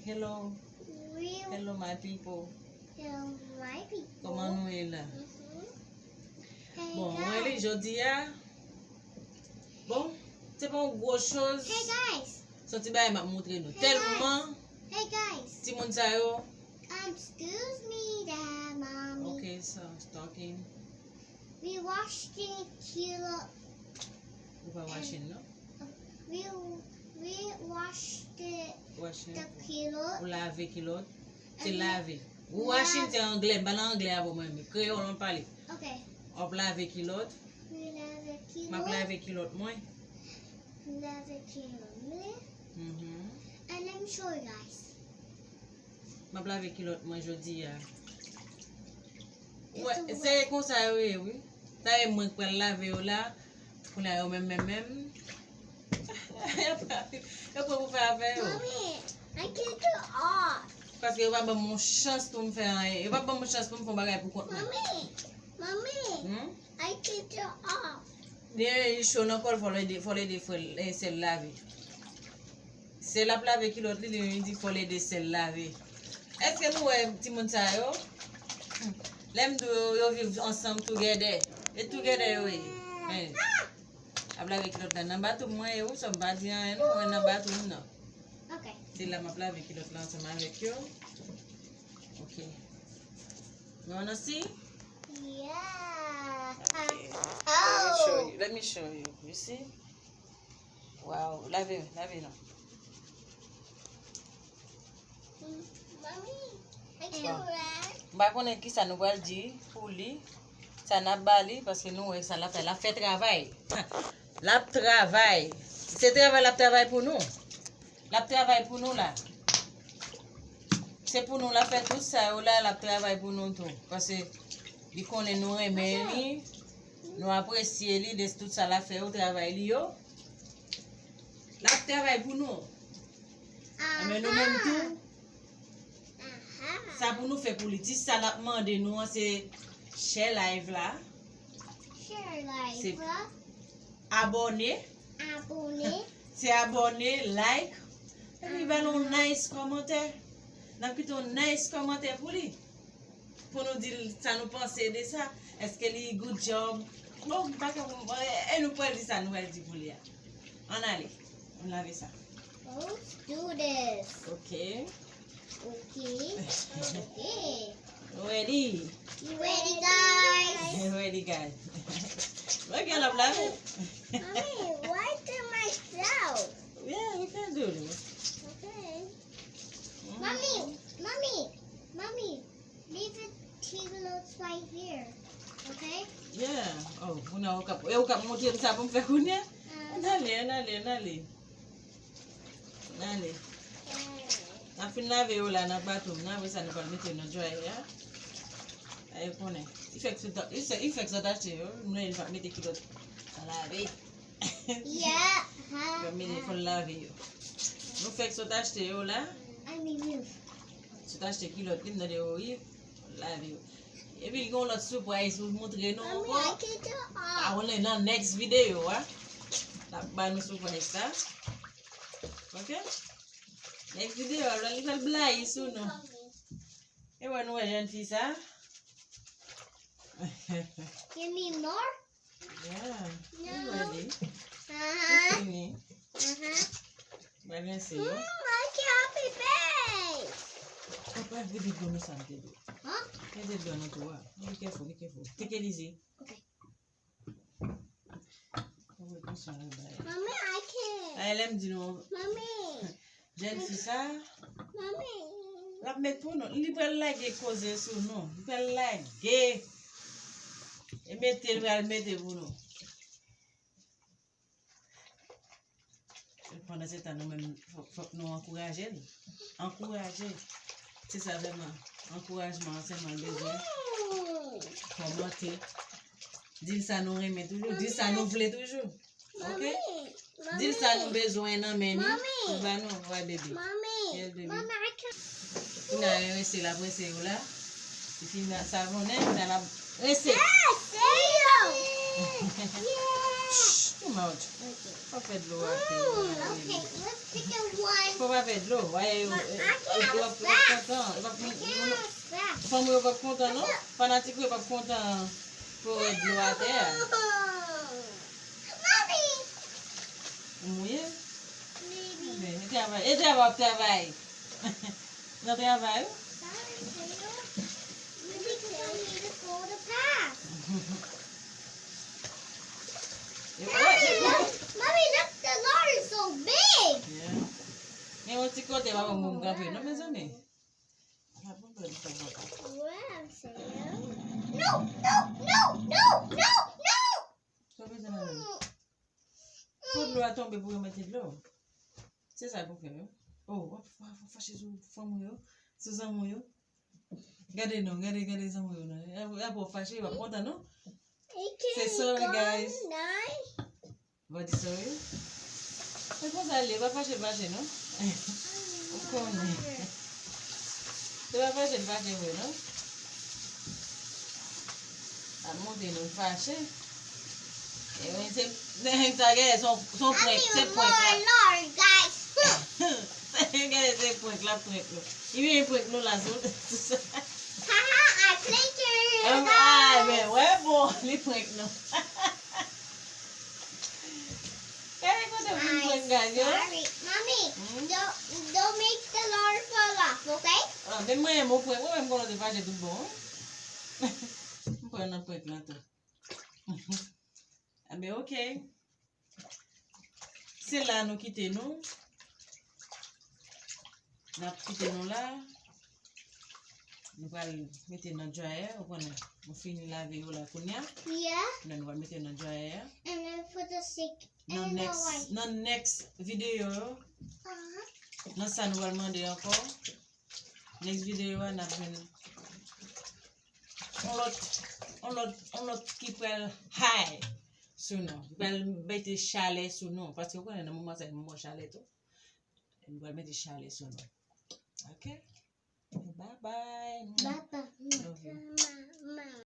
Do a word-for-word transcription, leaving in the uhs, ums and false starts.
Hello. Real Hello, my people. Hello, my people. Kòman nou ye la? Mhm. Hey, Bon, guys. Mwen li jodi a. Bon, se pa yon gwo choz. Hey, guys. Se yon ti bagay m ap montre nou. Hey, Tèlman Hey, guys. Timoun sa yo. Um, excuse me, Dad, Mommy. Okay, so talking. We washed the kilo. Ou pa washing, non? We we washed the, Washing. The kilo. Ou lave kilòt. Se And lave. Ou lave. Washing se anglè, m pale anglè avè mwen menm. Kreyòl mwen pale. Okay. W ap lave kilòt. We lave kilo. M ap lave kilòt mwen. Lave kilo. Mhm. And let me show you guys. M ap lave kilòt mwen jodi a. It's Wè, a se konsa yo ye, wi. Sa e mwen k pral lave yo la. Kounye a yo menm, menm, menm. Yo pran pou fè afè yo. Mommy, I kicked you off. Paske yo pa ban m yon chans pou m fè anyen. Yo pa ban m yon chans pou m fè yon bagay pou kont mwen. Mommy, Mommy, Hmm? I kicked you off. Lè li cho nan kò l, fò l ede, fò l ede frè l, eh, sè l lave. Sè l ap lave kilòt li, li di fò l ede sè l lave. Èske nou wè timoun sa yo? Lè m di yo, yo viv ansanm together. E together yo ye. Hein. Ap lave kilòt la nan bathroom mwen ye, wi, sa m pa di anyen non, mwen nan bathroom nan. Okay. Se la m ap lave kilòt la ansanm avèk yo. Ok. You wanna see? Yeah. Okay. Let me Oh. show you. Let me show you. You see? Wow. Lave, lave non. Mommy, I Bon. can run. M pa konnen kisa nou pral di pou li. Sa n ap ba li, paske nou wè sa l ap fè. L ap fè travay. L ap travay. Se travay l ap travay pou nou. L ap travay pou nou la. Se pou nou l ap fè tout sa yo la, l ap travay pou nou tou. Paske li konnen nou renmen li, nou apresye li de tout sa l ap fè yo, travay li yo. L ap travay pou nou. Men nou menm tou, Aha. Sa pou nou fè pou li. Ti sa l ap mande nou an se share live la, Share live. Se- abòne, Abonné. se abòne, like, epi ba nou nice kòmantè. N ap kite yon nice kòmantè pou li. Pou nou di l sa nou panse de sa. Èske li good job? Bon, pa ka, e nou pral di sa nou pral di pou li a. Ann ale. Ann lave sa. Let's do this. Ok. Okay. Okay. Ready? You ready, guys? Ready, guys. Wè gen lòt la. Mommy, why do myself? Yeah, we can do this. Okay. Mommy, mommy, mommy, leave the tea clothes right here. Okay? Yeah. Oh, ou nan ou k ap, e ou k ap montre m sa pou m fè kounye a? Uh, Ann ale, ann ale, ann ale. Ann ale. N ap fin lave yo la nan bathroom nan, apre sa nou pral mete yo nan dryer a. Ay konnen. Li fèk sot, li fèk, li fèk sot achte yo, nou li pa mete kilòt nan lave. Yeah. Yo mete fò l lave yo. Nou fèk sot achte yo la. I mean you. Sot achte kilòt li, m tande yo wi, lave yo. Epi l gen yon lòt surprise pou montre nou Mommy, ankò. I can do A all. Only nan next video a. N ap ba nou surprise sa. Ok? Next video a, li pral blayi sou nou. E wè nou wè jèn fi sa. You need more? Yeah. No. Li ready. Uh-huh. Fini. Uh-huh. Mwen rense yo. Mm, I can't be big. Papa vide dlo nou sa m te dwe. Huh? Mete dlo nou tou a. Be careful, be careful. Take it easy. Ok. Ou wè konsa yo bay. Mommy, I can't. Ay, lè m di nou, Mommy. Jèn fi sa, Mommy. l ap met pou nou. Li pral lage koze sou nou. Li pral lage. E mete, li pral mete pou nou. Pandan se tan, nou menm, fòk, fòk nou ankouraje l. Ankouraje. Se sa sèlman. Ankourajman an sèlman l bezwen. Mm. Kòmante. Di l sa nou renmen toujou. Di l sa nou vle toujou. Ok? Mommy. Di l sa nou bezwen nan men li. Mommy. Li ba nou. Wè, baby. Mommy. Yes, baby. Mommy, I can't. Kounye a, yo rense l ap rense yo la. Li fin savonnen, kounye a l ap rense. Yes, there you go. Yeah. Too much. Pa fè dlo atè. Fò pa fè dlo. Wè, yo, yo, yo, yo p ap kontan. Yo p ap, fanmi yo p ap kontan, non? Fanatik yo p ap kontan pou yo wè dlo atè a. Ou mouye? Men, e travay, e travay w ap travay. Nan travay, wi. Mommy, look, mommy, look, the lard is so big. Yeah. Men yon ti kote pa bon pou m kanpe, non, mezanmi. Pa bon pou m kanpe. Wè, Seyè. No, no, no, no, no, no! Sa w bezwen nan men m? Fò dlo a tonbe pou yo mete dlo. Se sa pou fè yo. Oh, w ap, w ap fache sou fanmi yo, sou zanmi yo. Gade non, gade, gade zanmi yo non. Y ap, y ap fache, y ap kontan non. Se sorry, guys. Body sorry. Se konsa l ye, pa fache, fache non. Ou konnen. Se pa fache, fache vre non. Ap montre nou fache. E wi, se, se sa, gade, se yon, se yon prank, se prank la. Gade, se prank la, prank nou. Li vin prank nou la, sou, sou sa. Haha, I prank you. Ah, men, wè, bon, li prank nou. Gade kote moun prank gade yo. Sorry. Mommy, don't, don't make the lard fall off, okay? Ah, men mwen, mwen prank, mwen menm konnen te fache tout bon, wi. M pran nan prank lan tou. Ah, men, ok. Se la nou kite nou. N ap kite nou la. Nou pral mete nan dryer, ou konnen. Nou fini lave yo la kounye a. Yeah. Lè nou pral mete nan dryer. And then put the stick in the white. Nan next, nan next video yo. Uh-huh. Nan sa nou pral mande ankò. Next video a, n ap jwenn yon lòt, yon lòt, yon lòt ki pral high sou nou. Ki pral mete chalè sou nou. Paske ou konnen nan moman sa, e moman chalè tou. Nou pral mete chalè sou nou. Ok? Bye bye. Bye bye. Love you.